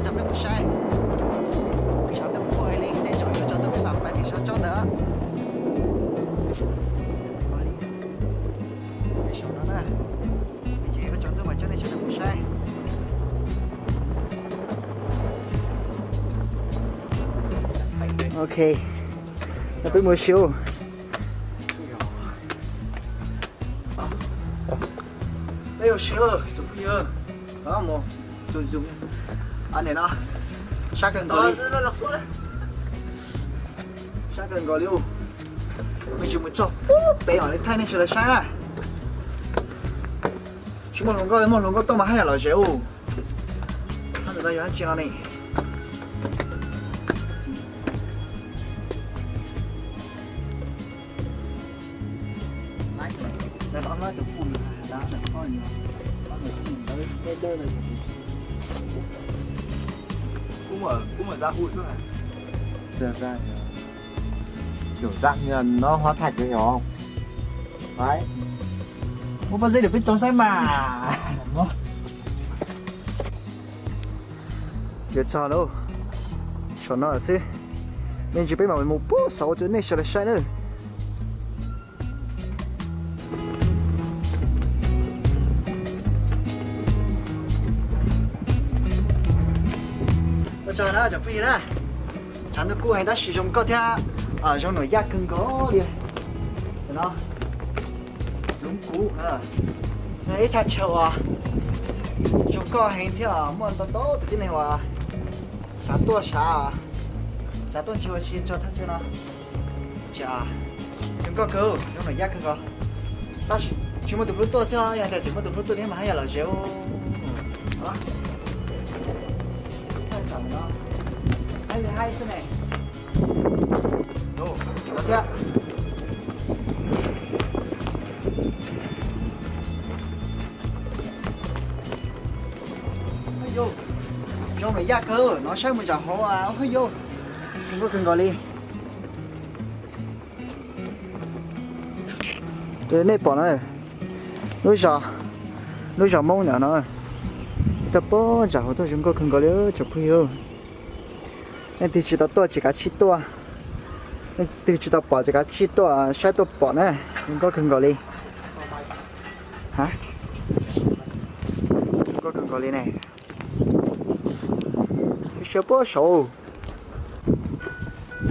Coj peb mus saib. Tshav ntuj kuj hais li, nej zaum yuav tsaus ntuj peb mam pais tim saum tsob ntawd. Saum no na, tsaus ntuj mas coj nej sawv daws mus saib. Ok, no peb mus ua si. Peb ua si, tus phooj ywg. Mus, zoom zoom. Nim no sab kawg nkaus li. Sab kawg nkaus li. Me ntsis mus txog pub pem mam li thaij nej sawv daws saib na. Tsis muaj hluas nkauj, muaj hluas nkauj tuaj mas haj yam lom zem ub. Hab ntawm no yog dab tsi no ne? Kiểu dáng như nó hóa thạch đấy, hiểu không? Đấy. Ua pab zeb được peb tsoom saib mas. Yuav txog lawm, saum no xwb. Me ntsis peb mam mus pub saum ua rau nej sawv daws saib nawb. Ua tsaug na cov phooj ywg na. Tshav ntuj kuj heev tab sis zoo nkauj thiab zoo nuam yaj kawg nkaus li. No, lub kuv ib thaj chaw uas zoo nkauj heev thiab muaj ntau ntau tus tib neeg uas xav tuaj xav, xav tuaj ntsis ua si tso thaj chaw no. Zoo nkauj kawg, zoo nuam yaj kawg nkaus. Tab sis tsis muaj tus hlub tuaj xwb, yog tias tseem muaj tus hlub tuaj thiab mas haj yam lom zem. Haib li haib xwb ne. Thiab zoo nuam yaj kawg, no saib mus tsam hauv, yog zoo nkauj kawg nkaus li. Nej pom no, lub zos, lub zos Hmoob no no, tuaj pem ntsam hauv tuaj zoo nkauj kawg nkaus li tsoom phooj ywg. Leej twg tsis tau tuaj ces kav tsij tuaj, leej twg tsis tau pom ces kav tsij tuaj saib tuaj pom na, zoo nkauj kawg nkaus li. Zoo nkauj kawg nkaus li ne. Siab puag saud.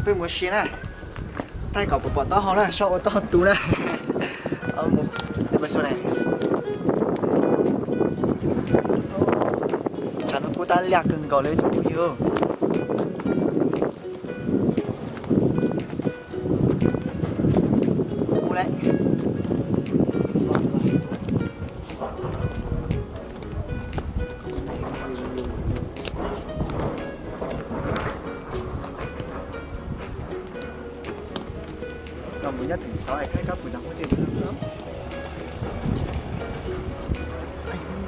Peb mus si na. Thaij kom pom pom taub hau na, saib ua taub hau tu na. Tshav ntuj kuj tab liaj kawg nkaus li tsoom phooj ywg. Los mus nyob theem xauv es khaib kab pus nrog ub tiag.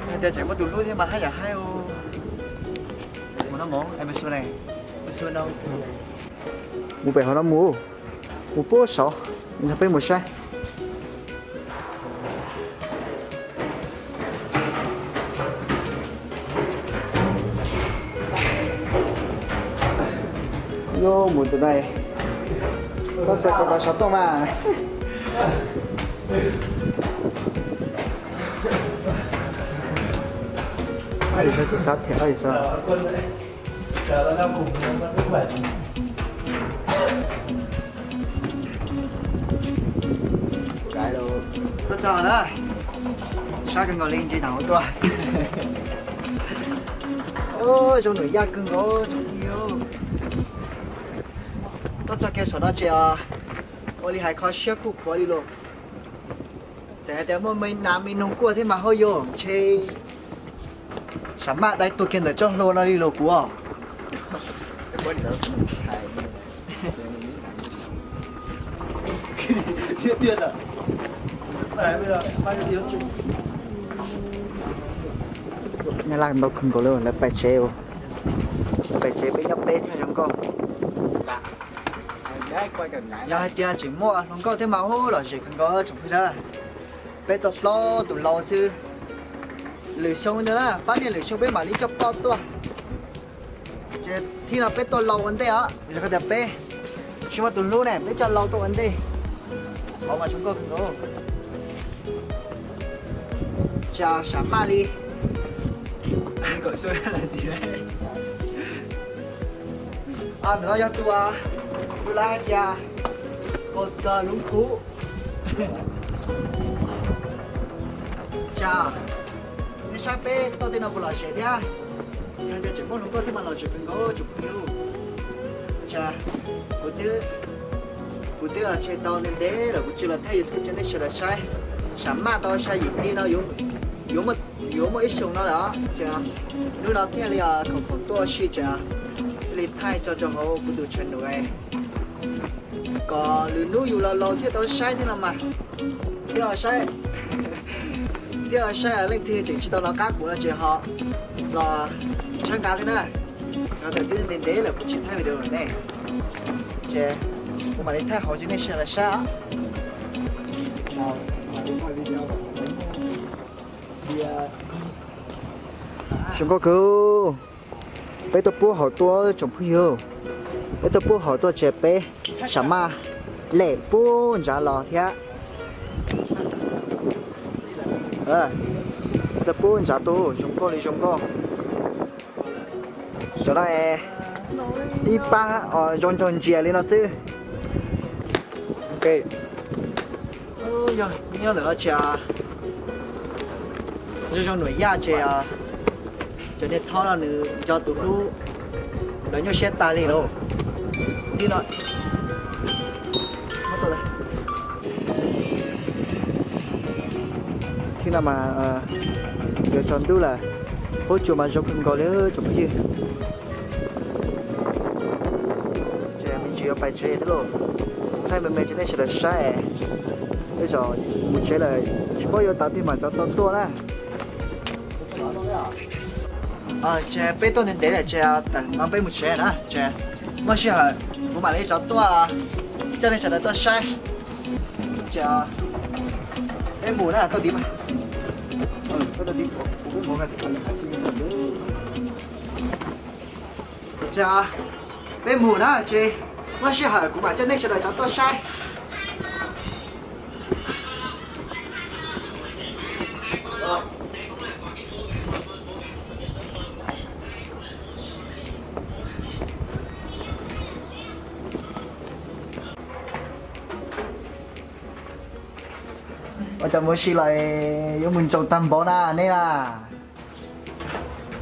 Hais tias tseem muaj tus hlub thiab mas haj yam haib. Mus no mus, mus no. Mus pem hauv no mus, mus puag saud, nrog peb mus saib. Yuav mus tus no, xav xav kom kav sov tooj mas. Xav thiab, tuaj txog na, sab kawg nkaus li ntsis thaum ub tuaj. Zoo nuam yaj kawg nkaus. Tuaj txog kiag saum no ces ua li hais kho siab kuj khuav li los. Txawm hais tias muaj me nas me noog kuaj thiab mas hauj yus ntshe sam maj dai tuag kiag ntawm tsob hlua no li los kuv os. Nyab Laj ntau kawg nkaus li, lawv pais tsev, lawv pais tsev peb nyob peb thiaj zoo nkauj. Yog hais tias tseem muaj hluas nkauj thiab mas ub lom zem kawg nkaus tsoom phooj ywg. Peb tuaj plaub tus laus xwb. Lwm xyoo ntawd na, pab niaj lwm xyoo peb mam li coj plaub tuaj. Thib no peb tuaj laus ua ntej os, yog tias peb tsis muaj tus hlub ne, peb coj laus tuaj ua ntej. Qhov mas zoo nkauj kawg nkaus. Cas sam maj li. Ntawm no yog tus, tus lawv hais tias kaus kawg lub kub. Cas nej saib peb toj tej no puas lom zem thiab? Yog tias tseem muaj hluas nkauj thiab mas lom zem kawg nkaus tsoom phooj ywg. Cas kuv twb, kuv twb tseg tau ntev ntev lawm kuv tsis los thaij YouTube rau nej sawv daws saib. Sam maj tau xya yim hli no yuav, yuav muaj ib xyoos no lawm os. Ces hnub no thiaj li khoom khoom tuaj ua si ces thiaj li thaij tso rau hauv kuv tus channel kom lwm hnub yus los laus thiaj tau saib thiab no mas. Thiaj saib, thiaj saib leej twg tseem tsis tau hnov qab kuv no ces ho los tshawb nqa thiab na. Cov ntawd twb ntev ntev lawm kuv tsis thaij video rau nej, ces kuv mam li thaij hauv rau nej sawv daws saib. Zoo nkauj kawg. Peb tuaj pub hauv tuaj tsoom phooj ywg. Peb tuaj pub hauv tuaj ces peb sam maj lem pub ntsav los thiab. Tuaj pub ntsav tuaj zoo nkauj li zoo nkauj. Cov no ib pab zoo nraug ntsia li no xwb. Nyob ntawm no ces zoo zoo nuam yaj ces cov niag thob no nws nco tus hlub, lawv nyuaj siab tag li lauj. Thib no, thib no mas yuav tsaus ntuj lawm, huab cua mas zoo kawg nkaus li tsoom phooj ywg. Ces me ntsis yuav pais tsev thiab lauj, thaij me me rau nej sawv daws saib. Tej zaum mus tsev lawm tsis paub yuav tav twg mam rov tau tuaj na. Ces peb tuaj ntev ntev lawm ces tam no peb mus tsev na ces muaj sij hawm kuv mam li rov tuaj coj nej sawv daws tuaj saib. Ces peb mus na, tuaj tiv mas. Ces peb mus na ces muaj sij hawm kuv mam coj nej sawv daws rov tuaj saib. Ua cas mus ua si los yuav mus ntsaum tag npaum na nej na.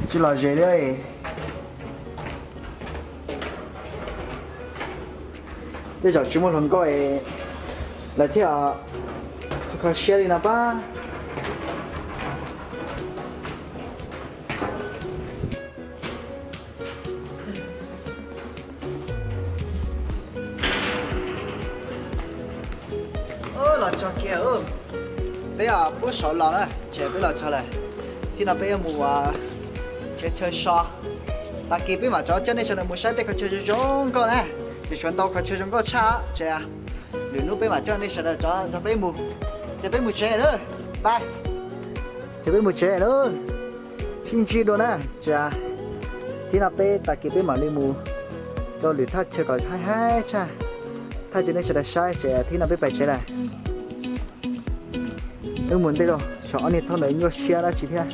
Tsis lom zem li. Tej zaum tsis muaj hluas nkauj lawv thiaj kho siab li no pab. Los txog kiag, peb pub saum los na, ces peb los txog lawm. Thib no peb yuav mus ua chaw so. Tag kis peb mam rov coj nej sawv daws mus saib tej qhov chaw zoo zoo nkauj na. Ces tshuav ntau qhov chaw zoo nkauj tshaj, ces lwm hnub peb mam coj nej sawv daws rov nrog peb mus. Ces peb mus tsev lawm, bye. Ces peb mus tsev lawm, sib ntsib dua na. Ces thib no peb tag kis peb mam li mus rau lwm thaj chaw kom haib haib tshaj, thaij rau nej sawv daws saib. Ces thib no peb pais tsev lawm. Wb mus ntej lauj, xyov ob niag thob ntawd nyuaj siab dab tsi thiab.